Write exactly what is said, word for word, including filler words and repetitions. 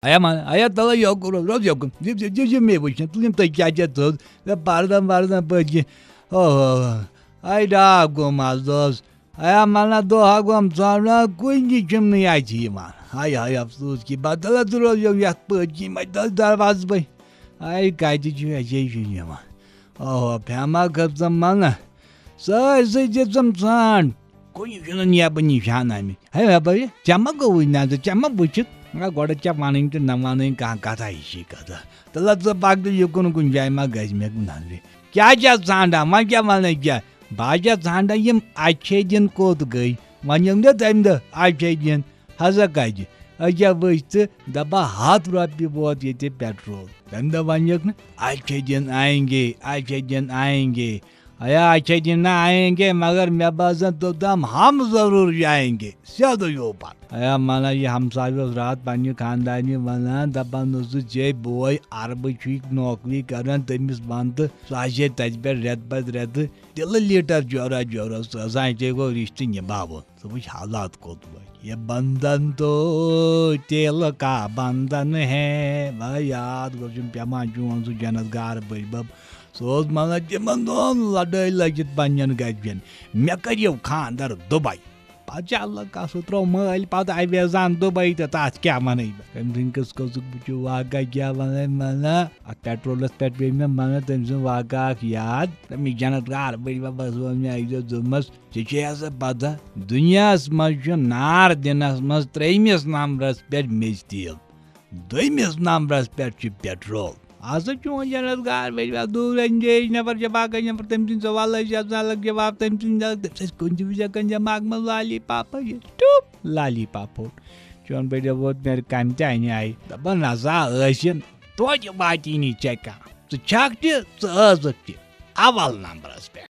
آیا مان، آیا تَلہٕ یوکُن روز، روز یوکُن۔ یہِ، یہِ، یہِ، یہِ مے وٕچھنہٕ، تُلِم تٔکۍ کیٛاہ کیٛاہ ژٕ ٲس۔ ہے پردن وردن پٔتۍ کِنۍ۔ اوہ، اوہ، اوہ۔ آے ڈاکھ گوٚو مَزٕ اوس۔ آیا مَنا دۄہا گوٚم ژھانٛڈان، کُنہِ چھُم نہٕ اَتہِ یِوان۔ ہاے ہاے افسوس کہِ بدل تہٕ روز یوم یَتھ پٔتۍ کِنۍ مَتہِ دَس دروازٕ بٔے۔ آے کَتہِ چھُ اَسہِ چھُ یِوان۔ اوہ، پھیما کھٔژٕم مَنا۔ سٲرسٕے دِژٕم ژھانٛڈ۔ کُنہِ چھُنہٕ نیبہٕ نِشان آمٕتۍ۔ ہے، ہے، بھائی، ژےٚ ما گوٚوُے نظر؟ ژےٚ ما وٕچھِتھ؟ نہ، گۄڈٕ ژےٚ وَنٕنۍ تہٕ نہ وَنٕنۍ کانٛہہ کَتھا، یہِ چھِ کَتھا۔ تہٕ لَگ ژٕ پَکھ تہٕ یہِ کُن کُنہِ جایہِ ما گژھِ مےٚ نظرِ۔ کیٛاہ چھےٚ ژھانٛڈان؟ وۄنۍ کیٛاہ وَنَے ژےٚ؟ بہٕ ہا چھَس ژھانٛڈان یِم اَچھے دِن کوٚت گٔے؟ وۄنۍ یِم نہ تَمہِ دۄہ اَچھے دِن۔ ہسا کَتہِ؟ أکیٛاہ وٕچھ ژٕ، دَپان ہَتھ رۄپیہِ ووت ییٚتہِ پیٹرول۔ تَمہِ دۄہ وَنیٚکھ نہٕ، اَچھے دِن آئیں گے، اَچھے دِن آئیں گے۔ ایا اچھے دن نہ آئیں گے، مگر مےٚ باسان توٚتام ہم ضرور جائیں گے۔ سیوٚدُے اوپر۔ ایا مانا، یہِ ہمسایہِ اوس راتھ پننہِ خاندارنہِ ونان، دپان اوسُس، "ژے بوے عربہٕ چھُے نوکری کران، تٔمِس ون تہٕ سُہ آسہِ ہے تتہِ پٮ۪ٹھ رٮ۪تہٕ پتہٕ رٮ۪تہٕ تِلہٕ لیٖٹر جورا جورا سوزان، ژےٚ گوٚو رشتہٕ نِباوُن۔" ژٕ وٕچھ حالات کوٚت وٲتۍ۔ یہ بندن تو تیل کا بندن ہے۔ مگر یاد گوٚژھُم پٮ۪وان چون سُہ جنت گار بٔڈۍ بب۔ سُہ اوس مطلب تِمن دۄہن لڑٲے لٔگِتھ پننٮ۪ن گرِکٮ۪ن۔ مےٚ کریو خاندر دُبے۔ پتہٕ چھِ اللہ قصہٕ ترٛوو مٲلۍ پتہٕ اویزان دُبے تہٕ تتھ کیٛاہ ونَے بہٕ؟ تٔمۍ سٕنٛدِ قٕصہٕ قٕصُک بہٕ چھُ واقعہ کیٛاہ ونَے ونان۔ اتھ پیٹرولس پٮ۪ٹھ پیٚیہِ مےٚ ونان تٔمۍ سٕنٛز واقعہ اکھ یاد۔ تٔمِس جنت گار بٔڈۍ ببس ووٚن مےٚ اکہِ دۄہ، دوٚپمس، ژےٚ چھے حظ پتہ، دُنیاہس منٛز چھُ نار دِنس منٛز ترٛیٚیمِس نمبرس پٮ۪ٹھ میٚژِ تیٖل، دوٚیمِس نمبرس پٮ۪ٹھ چھُ پیٹرول۔ ہسا چون جنت گار بٔڈۍ بب دوٗر انجیج نفر چھِ باقٕے نفر، تٔمۍ سٕنٛدۍ سوال ٲسۍ یژھان الگ جواب، تٔمۍ سٕنٛدۍ الگ، تٔمِس ٲسۍ کُنہِ تہِ وِزِ ہٮ۪کان دٮ۪ماغ منٛز لالی پاپا یہِ ٹیوٗپ لالی پاپ پھوٚٹ۔ چون بٔڈۍ بب ووت مےٚ کامہِ تہِ انہِ آیہِ، دپان نسا ٲسِن توتہِ واتی نہٕ ژےٚ کانٛہہ، ژٕ چھکھ تہِ، ژٕ ٲسٕکھ تہِ اول نمبرس پٮ۪ٹھ۔